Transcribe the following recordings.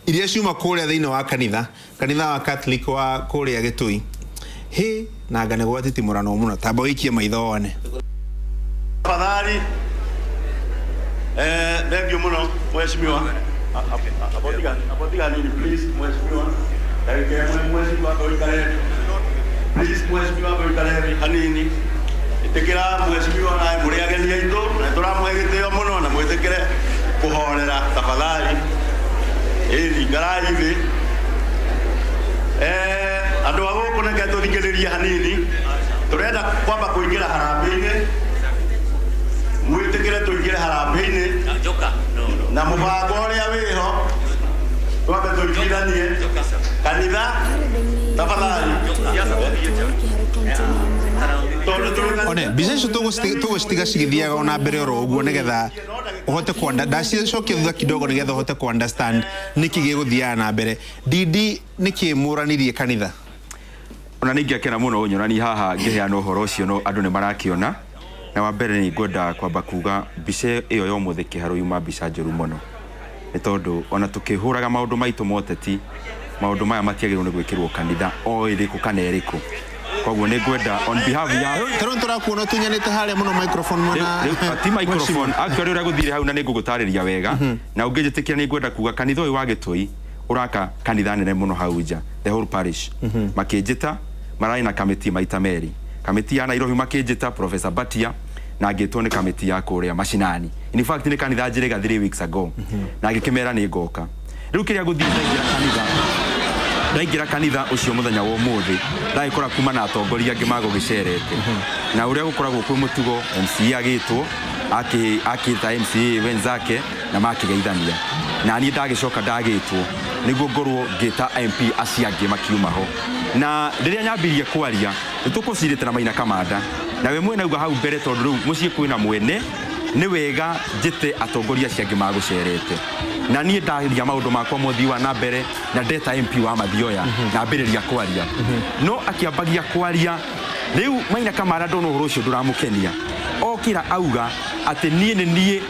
Iria ciuma kũrĩa thĩinĩ wa kanitha, kanitha wa Catholic wa kũrĩa Gĩtui. Hĩ, na anga nĩ gwatitimũranwo mũno. Tamba ũikie maitho wone. Tafadhali. Thank you mũno mheshimiwa. Abotiga nini, please, mheshimiwa. Ndagĩka ĩmwe, mheshimiwa, ũikare. Please, mheshimiwa, ũikare hanini. Ĩtĩkĩra mheshimiwa na mũrĩ ageni aitũ na tũramũhe gĩtĩo mũno na mwĩtĩkĩre kũhorera, tafadhali. Ĩni ikarai thĩ. Andũ a gũkũ, reke tũthikĩrĩrie hanini. Tũrenda kwamba kũingĩra harambĩ-inĩ, mwĩtĩkĩre tũingĩre harambĩ-inĩ na mũbango ũrĩa wĩho, twambe tũiguithanie kanitha, tafadhali, tondũ tũrĩ One mbica icio tũgũcitiga cigĩthiaga ona mbere oro ũguo nĩgetha ũhote ku ndacicokia thutha kidogo nĩgetha ũhote ku understand nĩkĩ gĩgũthiaga na mbere. Ndindi, nĩkĩ mũranirie kanitha? Ona nĩ ingĩakena mũno ũnyonani haha ngĩheana ũhoro ũcio, no andũ nĩ marakĩona. Na wa mbere nĩ ngwenda kwamba kuga mbica ĩyo ya ũmũthĩ kĩharo yuma mbica njũru mũno, nĩ tondũ ona tũkĩhũraga maũndũ maitũ ma ũteti, maũndũ maya matiagĩrĩirwo nĩ gwĩkĩrwo kanitha o ĩrĩkũ kana ĩrĩkũ. Koguo nĩ ngwenda on behalf ya Tarĩu tũrakuona ũtunyanĩte harĩa mũno microphone mwena. Rĩu ti microphone actually. Ũrĩa gũthire hau na nĩ ngũgũtarĩria wega na ũngĩnjĩtĩkia, nĩ ngwenda kuga kanitha ũyũ wa Gĩtũi ũraka kanitha nene mũno hau nja, the whole parish. Makĩnjĩta, mararĩ na kamĩtĩ maita merĩ, kamĩtĩ ya Nairobi makĩnjĩta Professor Batia, na ngĩtwo nĩ kamĩtĩ ya kũrĩa mashinani. In fact, nĩ kanitha njĩrĩga 3 weeks ago na ngĩkĩmera nĩ ngoka. Rĩu kĩrĩa gũthiĩ, ndaingĩra kanitha ũcio mũthenya wa ũmũthĩ, ndagĩkora kuma na atongoria angĩ magũgĩcerete na ũrĩa gũkoragwo kwĩ mũtugo, MCA agĩtwo, akĩta MCA wenzake na makĩgeithania, na niĩ ndagĩcoka ndagĩtwo nĩguo ngorwo ngĩta MP acio angĩ makiuma ho. Na rĩrĩa nyambirie kwaria, nĩ tũkũcirĩte na Maina Kamanda na we mwene auga hau mbere, tondũ rĩu mũciĩ kwĩna mwene, nĩ wega njĩte atongoria acio angĩ magũcerete. Na niĩ ndaria maũndũ makwa mothiĩ wa na mbere na ndeta MP wa Mathioya na ambĩrĩria kwaria, no akĩambagia kwaria rĩu Maina Kamanda ndona ũhoro ũcio ndũramũkenia, okĩra auga atĩ niĩ nĩ niĩ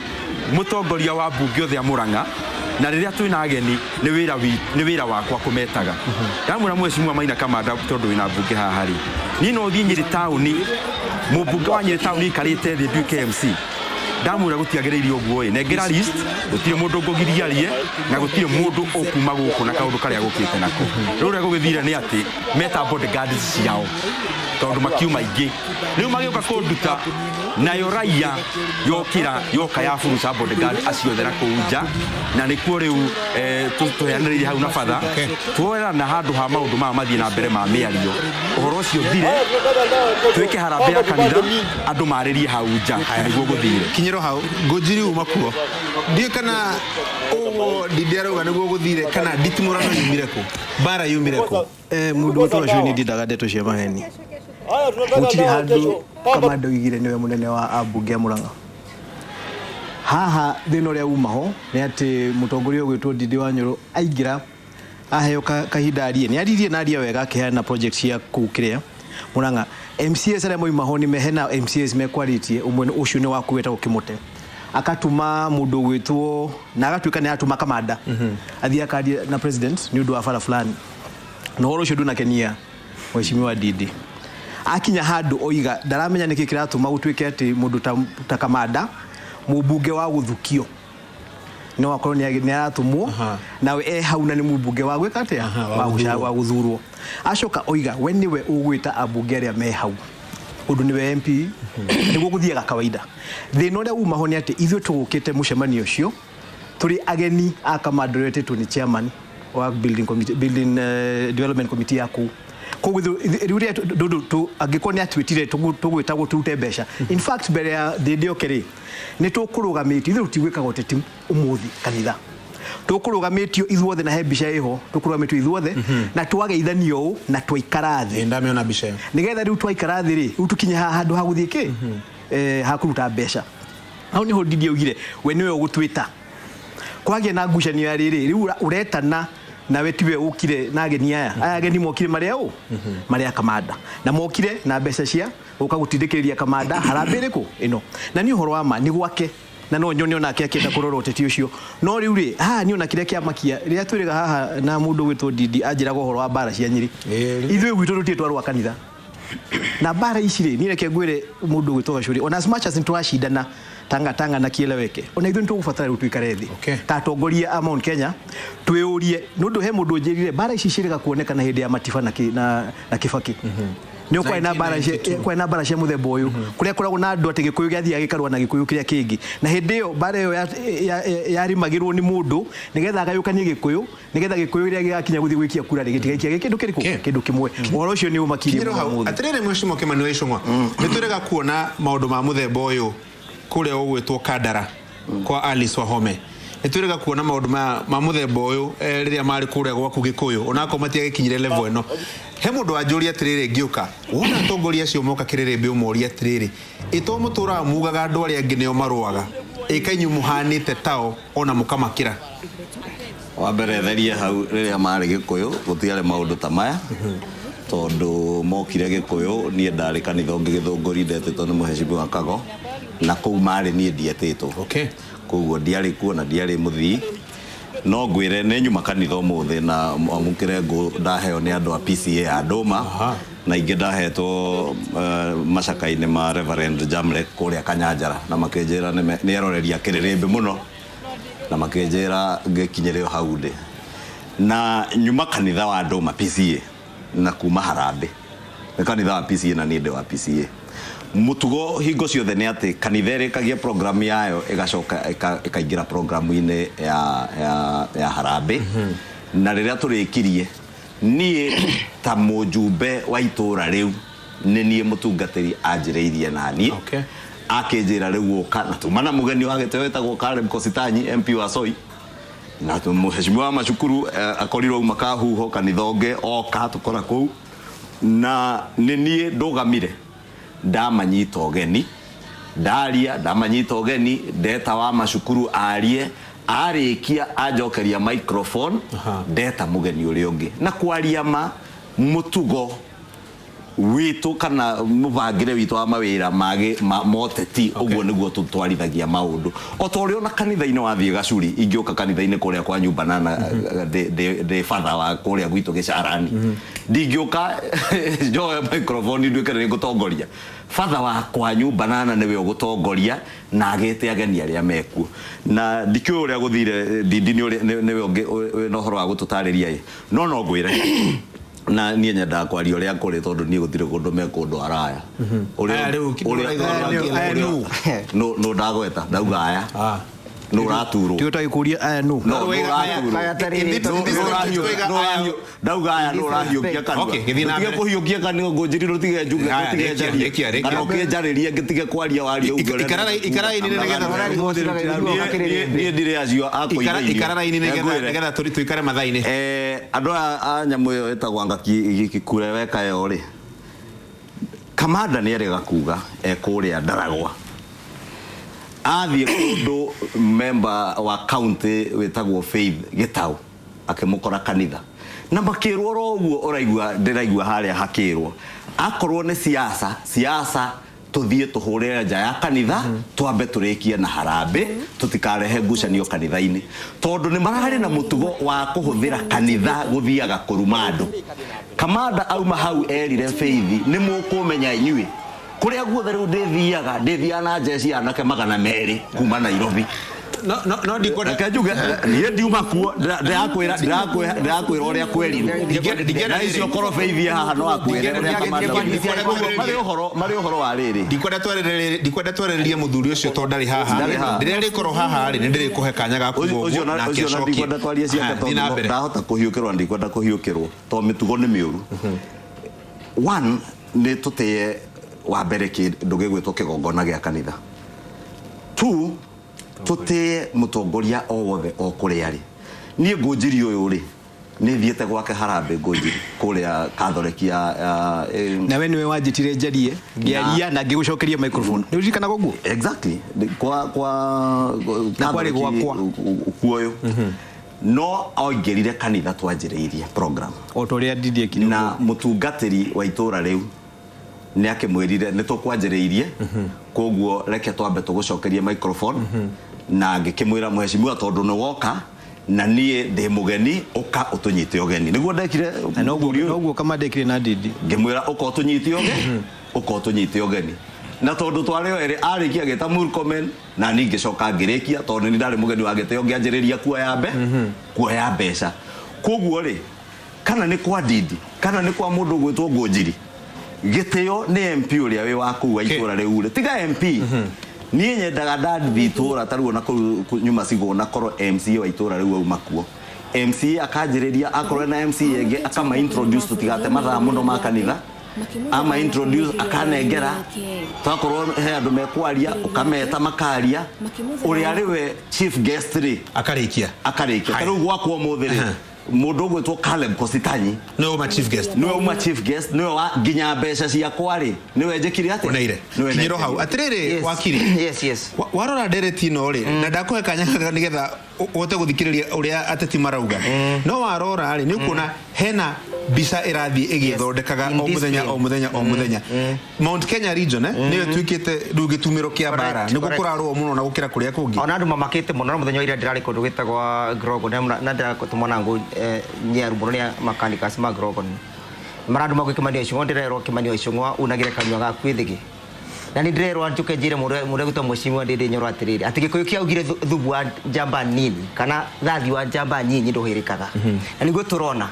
mũtongoria wa mbunge othe a Murang'a, na rĩrĩa twĩna ageni nĩ wĩra wakwa kũmetaga. Ndamwĩra, mheshimiwa Maina Kamanda, tondũ wĩna mbunge haha rĩ, niĩ no thiĩ Nyĩrĩ taũni, mũmbunge wa Nyĩrĩ taũni ikarĩte thĩ nduĩke MC? Ndamwĩra gũtiagĩrĩire ũguo ĩ, nengera list, gũtirĩ mũndũ ngũgiria arie na gũtirĩ mũndũ ũkuma gũkũ na kaũndũ karĩa gũkĩte nako. Rĩu ũrĩa gũgĩthire nĩ atĩ meta bodyguards ciao tondũ makiuma aingĩ, rĩu magĩũka kũnduta, nayo raia yokĩra yoka ya furuca bodyguard acio othe na kũu nja, na nĩkuo rĩu tũheanĩrĩire hau na batha tuoerana handũ ha maũndũ maya mathiĩ na mbere ma mĩario, ũhoro ũcio thire, twĩke harambee ya kanitha, andũ marĩrie hau nja, na nĩguo gũthire. Kinyĩro hau ngũnjiri uma kuo, ndiũĩ kana ũguo Ndindi arauga nĩguo gũthire, kana nditimũrano yumire kũ, mbara yumire kũ? Mũndũ gwĩtwo Rashid, nĩ ndindaga ndeto cia maheni. Gũtirĩ handũ Kamanda oigire nĩwe mũnene wa ambunge a Murang'a. Haha thĩna ũrĩa uma ho nĩ atĩ mũtongoria ũgwĩtwo Ndindi wa Nyoro aingĩra aheo kahinda arie, nĩ aririe na aria wega, akĩheana project cia kũu kĩrĩa Murang'a. MCAs arĩa moima ho nĩ hena MCAs mekwarĩtie, ũmwe ũcio nĩ waku wetagwo Kĩmũte, akatũma mũndũ ũgwĩtwo na agatuĩka nĩ aratũma Kamanda athiĩ akarie na president nĩ ũndũ wa bara fulani, na ũhoro ũcio ndũnakenia mheshimiwa Ndindi. Akinya handũ oiga ndaramenya nĩkĩ kĩratũma gũtuĩke atĩ mũndũ ta Kamanda, mũmbunge wa gũthukio, no akorwo nĩ aratũmwo nawe e hau na nĩ mũmbunge wa gwĩka atĩa, wa gũthurwo. Acoka oiga we nĩwe ũgwĩta ambunge arĩa me hau ũndũ nĩwe MP, nĩguo gũthiaga kawaida. Thĩna ũrĩa uma ho nĩ atĩ ithuĩ tũgũkĩte mũcemanio ũcio tũrĩ ageni a Kamanda ũrĩa wetĩtwo nĩ chairman wa building committee, building development committee ya kũu. Koguo rĩu rĩrĩa angĩkorwo nĩ atwĩtire tũgwĩtagwo tũrute mbeca, in fact mbere ya ndĩndĩ oke rĩ, nĩ tũkũrũgamĩtio. Ithuĩ tũtigwĩkaga ũteti ũmũthĩ kanitha, tũkũrũgamĩtio ithuothe na he mbica ĩho, tũkũrũgamĩtio ithuothe na twageithanio ũũ na twaikara thĩ. Ndamĩona mbica ĩyo. Nĩgetha rĩu twaikara thĩ rĩ, rĩu tũkinye haha handũ ha gũthiĩ kĩ ha kũruta mbeca, hau nĩho Ndindi augire we nĩwe ũgũtwĩta. Kwagĩa na ngucanio ya rĩrĩ, rĩu ũretana nawe tiwe ũkire na ageni aya. Aya ageni mokire marĩa ũ marĩa Kamanda, na mokire na mbeca cia gũka gũtindĩkĩrĩria Kamanda harambĩ ĩrĩkũ ĩno, na nĩ ũhoro wa ma nĩ gwake. Na no nyone onake akĩenda kũrora ũteti ũcio. No rĩu rĩ, haha niĩ ona kĩrĩa kĩamakia, rĩrĩa twĩrĩga haha na mũndũ ũgwĩtwo Ndindi anjĩraga ũhoro wa mbara cia Nyĩrĩ. Ithuĩ gwitũ tũtirĩ twarũa kanitha. Na mbara ici rĩ, niĩ reke ngwĩre mũndũ ũgwĩtwo Gacũrĩ, ona as much as nĩtũracindana tanga tanga na kieleweke, ona ithuĩ nĩtũgũbatara rĩu tũikare thĩ ta atongoria a Mount Kenya twĩyũrie, nĩ ũndũ he mũndũ ũnjĩrire mbara ici ciĩrĩga kuonekana hĩndĩ ya Matiba na, na, na Kibaki. Nĩ kwarĩ na mbara cia kwarĩ na mbara cia mũthemba ũyũ kũrĩa koragwo na andũ atĩ gĩkũyũ gĩathiaga gĩkarũa na gĩkũyũ kĩrĩa kĩngĩ, na hĩndĩ ĩyo mbara ĩyo yarimagĩrwo nĩ mũndũ nĩgetha agayũkanie gĩkũyũ, nĩgetha gĩkũyũ kĩrĩa gĩgakinya gũthiĩ gũikia kura rĩ gĩtigaikia kĩndũ kĩrĩkũ, kĩndũ kĩmwe. Ũhoro ũcio nĩ ũmakirie Kinyĩrwo mũno hau ũmũthĩ. Atĩrĩrĩ, Mheshimiwa Kimani wa Ichung'wa, nĩ twĩrĩga kuona maũndũ ma mũthemba ũyũ kũrĩa ũgwĩtwo Kandara kwa Alice Wahome. Nĩ twĩrĩga kuona maũndũ ma mũthemba ũyũ rĩrĩa marĩ kũrĩa gwaku Gĩkũyũ, onakorwo matiagĩkinyire level ĩno. He mũndũ wanjũria atĩrĩrĩ, ngĩũka wona atongoria acio moka kĩrĩrĩmbĩ, ũmoria atĩrĩrĩ, ĩto mũtũraga mugaga andũ arĩa angĩ nĩo marũaga, ĩka inyuĩ mũhanĩte tao ona mũkamakĩra. Wa mbere therie hau, rĩrĩa marĩ Gĩkũyũ gũtiarĩ maũndũ ta maya, tondũ mokire Gĩkũyũ niĩ ndarĩ kanitha ũngĩ Gĩthũngũri ndetĩtwo nĩ mũhecimiwa Kago, na kũu marĩ niĩ ndietĩtwo. Koguo ndiarĩ kuo na ndiarĩ mũthii. No ngwĩre nĩ nyuma kanitha ũmũthĩ na amũkĩre ngũ ndaheo nĩ andũ a PCA ya Ndũma, na ingĩ ndahetwo macaka-inĩ ma Reverend Jamlek kũrĩa Kanyanjara, na makĩnjĩra nĩ eroreria kĩrĩrĩmbĩ mũno, na makĩnjĩra ngĩkinyĩre o hau ndĩ. Na nyuma kanitha wa Ndũma PCA na kuma Harambee nĩ kanitha wa PCA na niĩ ndĩ wa PCA. Mũtugo hingo ciothe nĩ atĩ kanitha ĩrĩkagia program yayo ĩgacoka ĩkaingĩra programu-inĩ ya Harambee. Na rĩrĩa tũrĩkirie, niĩ ta mũjumbe wa itũra rĩu nĩ niĩ mũtungatĩri anjĩrĩirie na niĩ. Akĩnjĩra rĩu ũka, na tuma na mũgeni wa gĩtĩo wĩtagwo Caleb Kositanyi, MP wa Soi, na mũheshimiwa wa macukuru akorirwo auma kahuho kanitha ũngĩ oka tũkora kũu, na nĩ niĩ ndũgamire ndamanyita ũgeni, ndaria ndamanyita ũgeni, ndeta wa macukuru arie, arĩkia anjokeria microphone, ndeta mũgeni ũrĩa ũngĩ. Na kwaria ma mũtugo witũ kana mũbangĩre witũ wa mawĩra moteti, ũguo nĩguo tũtwarithagia maũndũ. O ta ũrĩa ona kanitha-inĩ wathiĩ Gacuri, ingĩũka kanitha-inĩ kũrĩa kwa nyumba nana, ndĩ batha wa kũrĩa gwitũ Gĩcarani, ndingĩũka njoe microphone nduĩke nĩ ngũtongoria. Batha wa kwa nyumba nana nĩwe ũgũtongoria na agĩte ageni arĩa mekuo. Na ndikĩũĩ ũrĩa gũthire, Ndindi nĩwe ũngĩ wĩna ũhoro wa gũtũtarĩria ĩ, no no ngwĩre na niĩ nyendaga kwaria ũrĩa kũrĩ, tondũ niĩ gũtirĩ kũndũ mekũndwara aya. Aya rĩu aya nũ? Nũ ndagweta ndauga aya. Nũ ũraturwo? Tigo twagĩkũria aya nũ? No, nũ ũraturwo? Ndauga aya nũ ũrahiũkia kanua? Okay, gĩthiĩ na Tũtige mbere. kũhiũkia kanua, ngũnjĩrire ũtige njuge, Haya, ũtige rĩkia, njarie. rĩkia, rĩkia. Kana ũkĩnjarĩrie ngĩtige kwaria warie ũguo ũrĩa Ikara raini nĩgetha Niĩ ndirĩ acio a kũiga irio. Ikara raini Ngwĩre. nĩgetha tũikare mathaa-inĩ. Andũ aya a nyamũ ĩyo ĩtagwo anga kure weka yo rĩ, kamanda nĩ erĩga kuga ekũrĩa Ndaragwa, athiĩ kũndũ member wa county wĩtagwo Faith Gĩtaũ akĩmũkora kanitha, na makĩrwo oro ũguo ũraigua ndĩraigua harĩa hakĩrwo, akorwo nĩ siasa siasa tũthiĩ tũhũrĩre nja ya kanitha, twambe tũrĩkie na harambĩ, tũtikarehe ngucanio kanitha-inĩ, tondũ nĩ mararĩ na mũtugo wa kũhũthĩra kanitha gũthiaga kũruma andũ. Kamanda auma hau erire Faith, nĩ mũkũmenya inyuĩ kũrĩa guothe rĩu ndĩthiaga, ndĩthiaga na njeci anake 200 kuma Nairobi. No, no, no, ndikwenda. Reke njuge, niĩ ndiuma kuo, ndĩrakwĩra ũrĩa kwerirwo. Na icio korwo Faith haha no akwĩre ũrĩa kamanda oigire. Marĩ ũhoro wa rĩrĩ. Ndikwenda twarĩrĩrie mũthuri ũcio tondũ ndarĩ haha. Ndarĩ haha. Rĩrĩa rĩkorwo haha rĩ, nĩ ndĩrĩkũhe kanya ga kuuga ũguo Ũcio nake ũcio na acokie. ndikwenda twarie ciake Haya, thiĩ na tondũ mbere. ndahota kũhiũkĩrwo na ndikwenda kũhiũkĩrwo tondũ mĩtugo nĩ mĩũru. One, nĩ tũtĩe wa mbere kĩndũ gĩgwĩtwo kĩgongona gĩa kanitha. Two, tũtĩe mũtongoria o wothe o kũrĩa arĩ. Niĩ ngũnjiri ũyũ rĩ, nĩ thiĩte gwake Harambee ngũnjiri kũrĩa Catholic ya Na we nĩwe wanjĩtire njarie, ngĩaria na ngĩgũcokeria microphone. Nĩ ũririkanaga ũguo? Exactly. Kwa Na kwarĩ Catholic gwakwa. kuoyo. No oingĩrire kanitha twanjĩrĩirie program. O ta ũrĩa Ndindi ekire Na ũguo. mũtungatĩri wa itũra rĩu Nĩ akĩmwĩrire nĩ tũkwanjĩrĩirie, koguo reke twambe tũgũcokerie microphone. Na ngĩkĩmwĩra, mheshimiwa, tondũ nĩ woka na niĩ ndĩ mũgeni, ũka ũtũnyite ũgeni. Nĩguo ndekire. Na noguo mũthuri ũyũ. Noguo Kamande ekire na Ndindi. Ngĩmwĩra ũka ũtũnyite ũgeni, ũka ũtũnyite ũgeni. Na tondũ twarĩ o erĩ, arĩkia agĩta Murkomen na niĩ ngĩcoka ngĩrĩkia, tondũ nĩ ndarĩ mũgeni wa gĩtĩo ngĩanjĩrĩria kuoya mbe kuoya mbeca. Koguo rĩ, kana nĩ kwa Ndindi kana nĩ kwa mũndũ ũgwĩtwo Ngũnjiri, gĩtĩo nĩ MP ũrĩa wĩ wa kũu wa itũra rĩu rĩ, tiga MP. Niĩ nyendaga ndathiĩ itũra ta rĩu ona kũu nyuma Cigũna, korwo MCA wa itũra rĩu auma kuo, MCA akanjĩrĩria, akorwo na MCA ĩngĩ akama introduce, tũtigate mathaa mũno ma kanitha, ama introduce, akanengera, twakorwo he andũ mekwaria, ũkameta makaria, ũrĩa arĩ we chief guest rĩ akarĩkia. Akarĩkia. Ta rĩu gwakwa ũmũthĩ rĩ, mũndũ ũgwĩtwo Caleb Kositanyi nĩwe uma chief guest. Nĩwe uma chief guest, nĩwe wa nginya mbeca ciakwa rĩ, nĩwe njĩkire atĩa? Ũneire. Nĩwe kinyĩrwo hau. nengerire. Atĩrĩrĩ, Yes. wakiri, Yes. Warora ndereti ĩno rĩ, na ndakũhe kanya gaka nĩgetha ũhote gũthikĩrĩria ũrĩa ateti marauga, no warora rĩ, nĩ ũkuona hena mbica ĩrathiĩ ĩgĩthondekaga o mũthenya o mũthenya o mũthenya. Mount Kenya region nĩyo ĩtuĩkĩte rĩu gĩtumĩro kĩa mbara, nĩguo kũrarũo mũno na gũkĩra kũrĩa kũngĩ. Ona andũ mamakĩte mũno. Na mũthenya wa ira ndĩrarĩ kũndũ gwĩtagwo Grogon, na ndĩratũmwo na ngũ nyeru mũno nĩ makanika ma Grogon, marandũma gwĩ Kĩmani wa Icũng'wa. Ndĩrerwo, Kĩmani wa Icũng'wa, unagĩre kanua gaku ĩthĩgĩ. Na nĩ ndĩrerwo njũke njĩre mũndũ mũndũ egwĩtwo Mheshimiwa Ndindi Nyoro atĩrĩrĩ, atĩ Gĩkũyũ kĩaugire thubu wa njamba nini kana thathi wa njamba nyinyi ndũhĩrĩkaga. Na nĩguo tũrona.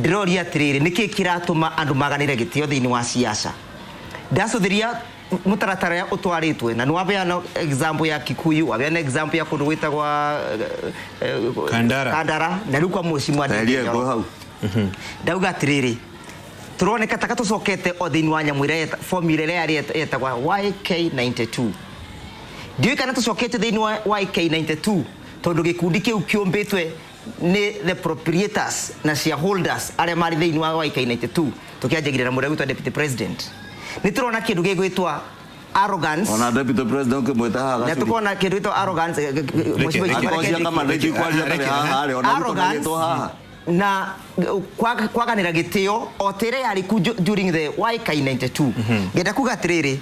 Ndĩroria atĩrĩrĩ, nĩkĩ kĩratũma andũ maganĩre gĩtĩo thĩinĩ wa siasa? Ndacũthĩria mũtaratara ũtwarĩtwe na nĩwabeana example ya Kikuyu, wabeana example ya kũndũ gwĩtagwa Kandara. Kandara, na rĩu kwa Mheshimiwa Ndindi Eheria Nyoro. ngũ hau. Ndauga atĩrĩrĩ, tũroneka taka tũcokete o thĩinĩ wa nyamũ ĩrĩa formula ĩrĩa yarĩ yetagwa YK92. Ndiũĩ kana tũcokete thĩinĩ wa YK92, tondũ gĩkundi kĩu kĩũmbĩtwe nĩ the proprietors na shareholders arĩa marĩ thĩinĩ wa YK92, tũkĩanjagĩrĩra na mũrĩa gwĩtwo deputy president. Nĩ tũrona kĩndũ gĩgwĩtwa arrogance. Ona deputy president ũkĩmwĩta haha Na gacuri. tũkona kĩndũ gĩtwa arrogance, Mheshimiwa Angĩkorwo Reke- cia Kamande ikwaria tarĩ haha rĩ, ona Ruto arrogance ndagĩtwo haha. Na kwaganĩra gĩtĩo o ta ĩrĩa yarĩ ku during the YK92. Ngenda kuga atĩrĩrĩ,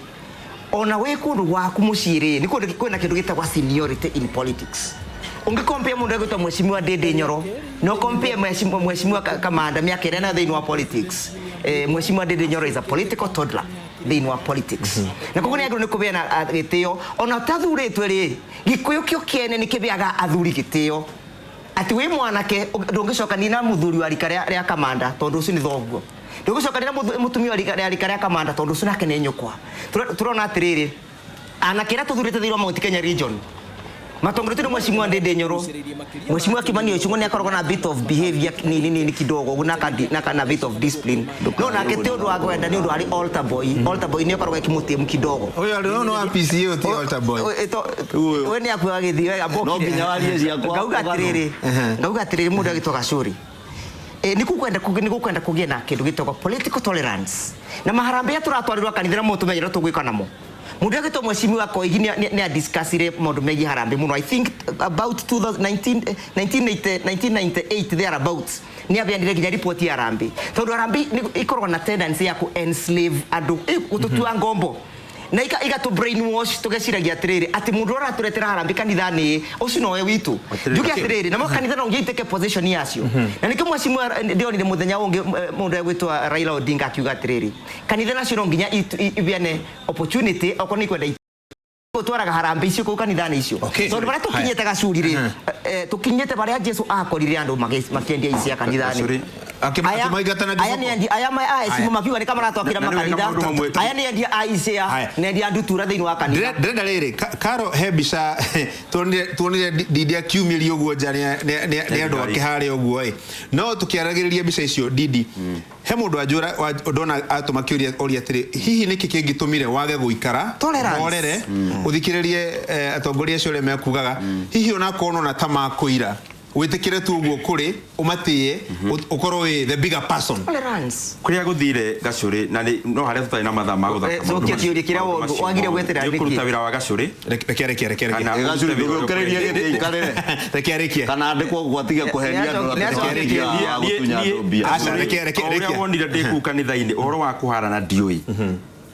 ona wĩ kũndũ gwaku mũciĩ rĩ, nĩ kũndũ kwĩna kĩndũ gĩtagwa seniority in politics. Ũngĩkompea mũndũ egwĩtwo Mheshimiwa Ndindi Nyoro no compare Mheshimiwa Kamanda mĩaka ĩrĩa na thĩinĩ wa politics, Mheshimiwa Ndindi Nyoro is a political toddler thĩinĩ wa politics, na koguo nĩ agĩrĩirwo nĩ kũbeana gĩtĩo ona ũtathurĩtwe rĩ. Gĩkũyũ kĩo kĩene nĩ kĩbeaga athuri gĩtĩo, atĩ wĩ mwanake ndũngĩcokania na mũthuri wa rika rĩa Kamanda tondũ ũcio nĩ thoguo, ndũngĩcokania na mũtumia wa rika rĩa rika rĩa Kamanda tondũ ũcio nake nĩ nyũkwa. Tũrona atĩrĩrĩ, anake arĩa tũthurĩte thĩinĩ wa Mount Kenya region matongoretio nĩ Mheshimiwa Ndindi Nyoro, Mheshimiwa Kimani Ichung'wa nĩ akoragwo na bit of behavior nini nini kidogo ũguo, na bit of discipline, no nake ti ũndũ wa kwenda, nĩ ũndũ arĩ altar boy. Altar boy nĩ akoragwo ĩkĩmũtĩmu kidogo. Ũyũ arĩ no wa PCA, ti altar boy. Ũyũ. We nĩ akuaga gĩthiĩ. No nginya warie ciakwa. Ngauga atĩrĩrĩ, ngauga atĩrĩrĩ, mũndũ agĩtwo Gacũri, nĩ gũkwenda kũgĩe na kĩndũ gĩtagwo political tolerance na maharambee tũratwarĩrwo kanitha na mo tũmenyere tũgwĩka namo. Mũndũ agĩtwo Mheshimiwa Koigi nĩ adiscussire maũndũ megiĩ harambee mũno. I think about 2019, 1980, 1998 thereabouts, nĩ abeanire nginya ripoti ya harambee, tondũ harambee ĩkoragwo na tendency ya ku enslave andũ, gũtũtua ngombo na igatũ brainwash, tũgeciragia atĩrĩrĩ, atĩ mũndũ ũrĩa ũratũretera harambee kanitha-inĩ ũcio nowe witũ. Njuge atĩrĩrĩ, namo kanitha no nginya iteke position yacio, na nĩkĩo mheshimiwa ndĩronire mũthenya ũngĩ mũndũ egwĩtwo Raila Odinga akiuga atĩrĩrĩ, kanitha nacio no nginya ibiane opportunity okorwo nĩ ikwenda gũtwaraga harambee icio kũu kanitha-inĩ icio, tondũ barĩa tũkinyĩte gacuri rĩ, tũkinyĩte barĩa Jesu akorire andũ makĩendia icia kanitha-inĩ. Gacuri. Akĩmaingata na Aya nĩ ngĩboko. endia aya aecimu makiuga nĩ kamaratwakĩra Na nĩ wega makanitha. maũndũ mamwe. Aya nĩ endia a icea Haya. na endia ndutura thĩinĩ wa kanitha. Ndĩrenda rĩrĩ, Karo, he mbica tuonire Ndindi akiumĩrio ũguo nja nĩ andũ ake harĩa ũguo ĩ. No tũkĩaragĩrĩria mbica icio, Ndindi, he mũndũ anjũra ndona atũma kĩũria oria atĩrĩ, hihi nĩkĩ kĩngĩtũmire wage gũikara Tolerance. horere ũthikĩrĩrie atongoria acio ũrĩa mekugaga, hihi onakorwo nona ta makũira Wĩtĩkĩre tu ũguo kũrĩ ũmatĩe, ũkorwo wĩ the bigger person. Tolerance. Kuria guthire gacuri na no haria tutari na mathaa ma guthaka. Cokia kĩũria kĩrĩa wagire gweterera nĩkĩ nĩkĩ? kũruta wĩra wa gacuri. Reke reke reke reke. Kana Gacuri ũrute wĩra ũrĩa ndũgĩũkĩrĩrie ũkũrĩ. gĩtĩ ikarĩre. Reke arĩkie. Kana andĩkwo gwatige kũhenia andũ Nĩ atĩ acoketie. wa gũtunya andũ mbia. Aca, reke reke O ũrĩa reke. wonire ndĩ kũu kanitha-inĩ ũhoro wa kũharana ndiũĩ,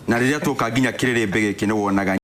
na rĩrĩa tuoka nginya kĩrĩrĩmbĩ gĩkĩ nĩ wonaga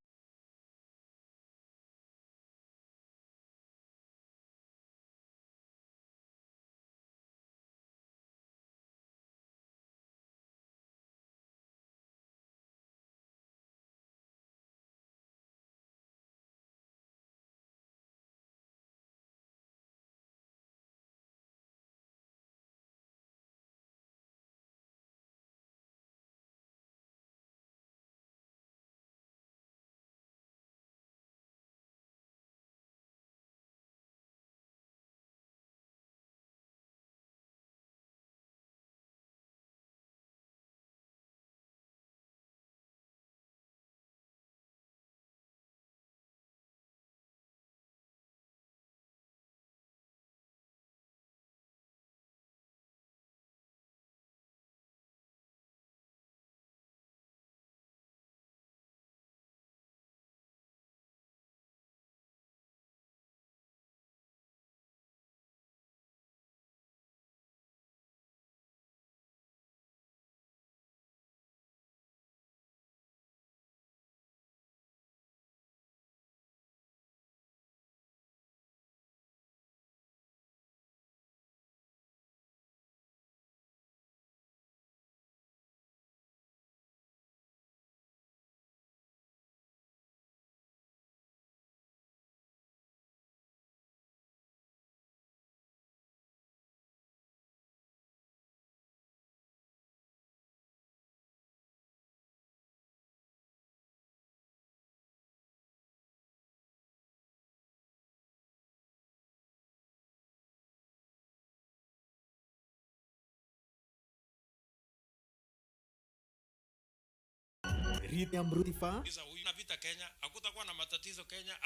Uliza huyu na vita Kenya, hakutakuwa na matatizo Kenya,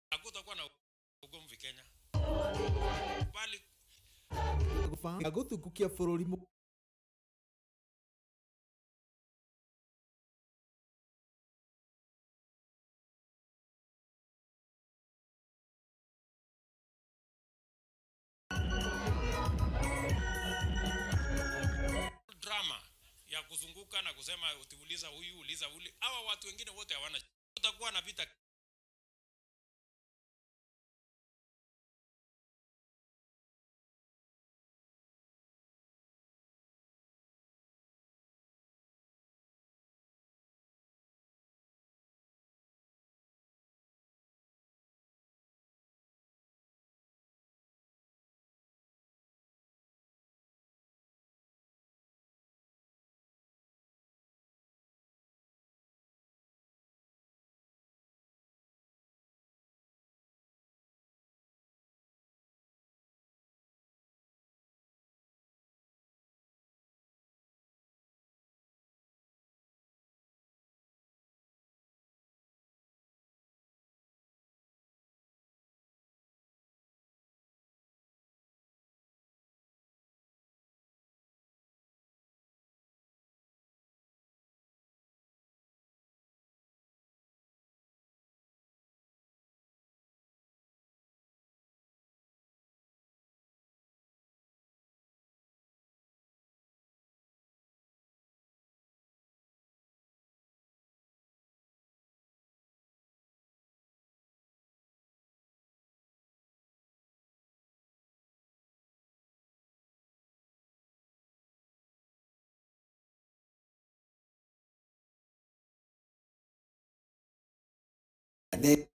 hakutakuwa na ugomvi Kenya. Bali gũthungũkia bũrũri. Drama ya kuzunguka na kusema utiuliza huyu uliza ule, hawa watu wengine wote hawana. Kutakuwa na vita. Nĩ